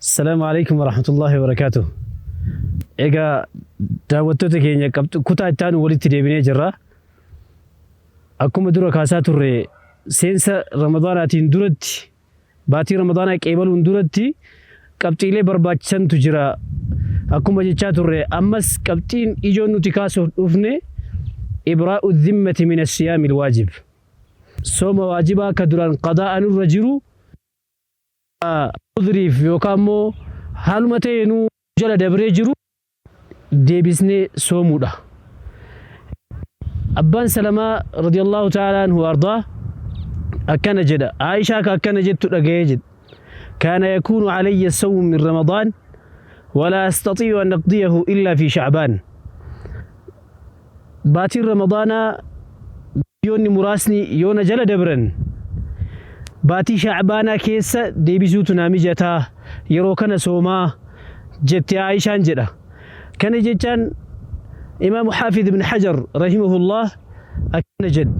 Assalaamu alaikum warahmatullahi wabarakaatuh. Egaa daawwattoota keenya kutaa itti aanu walitti deebinee jirra. Akkuma dura kaasaa turre, seensa Ramadaanaatiin duratti, baatii Ramadaanaa qeebaluun duratti qabxiilee barbaachisantu jira. Akkuma jechaa turre, ammas qabxiin ijoon nuti kaasuuf dhufne ibraa'u dhimmati min asiyaamil waajib. Sooma waajibaa akka duraan qadaa'an irra jiru udriif yookaan immoo haaluma ta'eenuu jala dabree jiru deebisnee soomuudha. Abbaan Salamaa radiyallahu ta'ala anhu ardaa akkana jedha. Aishaa ka akkana jettu dhaga'ee jedha. كان يكون علي الصوم من رمضان ولا أستطيع أن أقضيه إلا في شعبان. Baatiin Ramadaanaa guyyoonni muraasni yoona jala dabran, baatii Shacbaanaa keessa deebisuutu naa mijataa, yeroo kana soomaa jette Aishaan jedha. Kana jechaan Imaamu Xaafid ibn Hajar rahimahullah akkana jedha.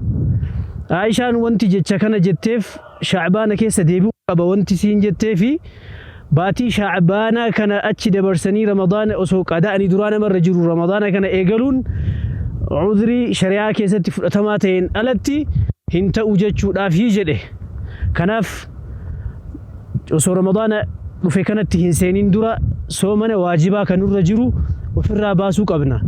Aishaan wanti jecha kana jetteef, Shacbaana keessa deebi'uu qaba wanti siin jetteefi, baatii Shacbaanaa kana achi dabarsanii Ramadaana osoo qada'anii duraa namarra jiru Ramadaana kana eegaluun cudrii shari'aa keessatti fudhatamaa ta'een alatti hin ta'u jechuudhaafi jedhe. Kanaaf osoo Ramadaana dhufe kanatti hin seenin dura soomana waajibaa kan nurra jiru ofirraa baasuu qabna.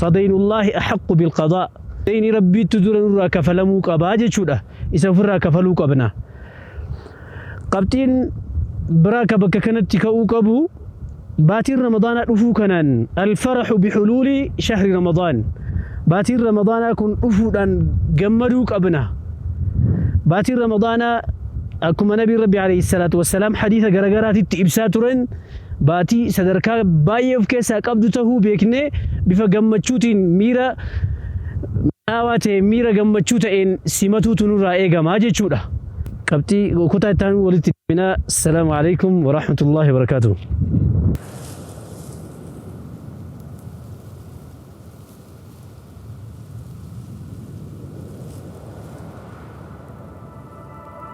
فدين الله أحق بالقضاء. Deyni Rabbiitu dura nurraa kafalamuu qabaa jechuudha. Isa ofirraa kafaluu qabna. Qabxiin biraa ka bakka kanatti ka'uu qabu, baatiin Ramadaanaa dhufuu kanaan الفرح بحلول شهر رمضان. Baatiin Ramadaanaa kun dhufuudhaan gammaduu qabna. Baatiin Ramadaanaa akkuma Nabii Rabbi alayhi salaatu wassalaam hadiisa garagaraatitti ibsaa turan, baatii sadarkaa baay'ee of keessaa qabdu tahuu beeknee, bifa gammachuutiin, miira mi'aawaa ta'e, miira gammachuu ta'een simatuutu nurraa eegamaa jechuudha. Qabxii kutaa itti aanu walitti deebinaa. Assalaamu alaikum warahmatullahi wabarakaatuh.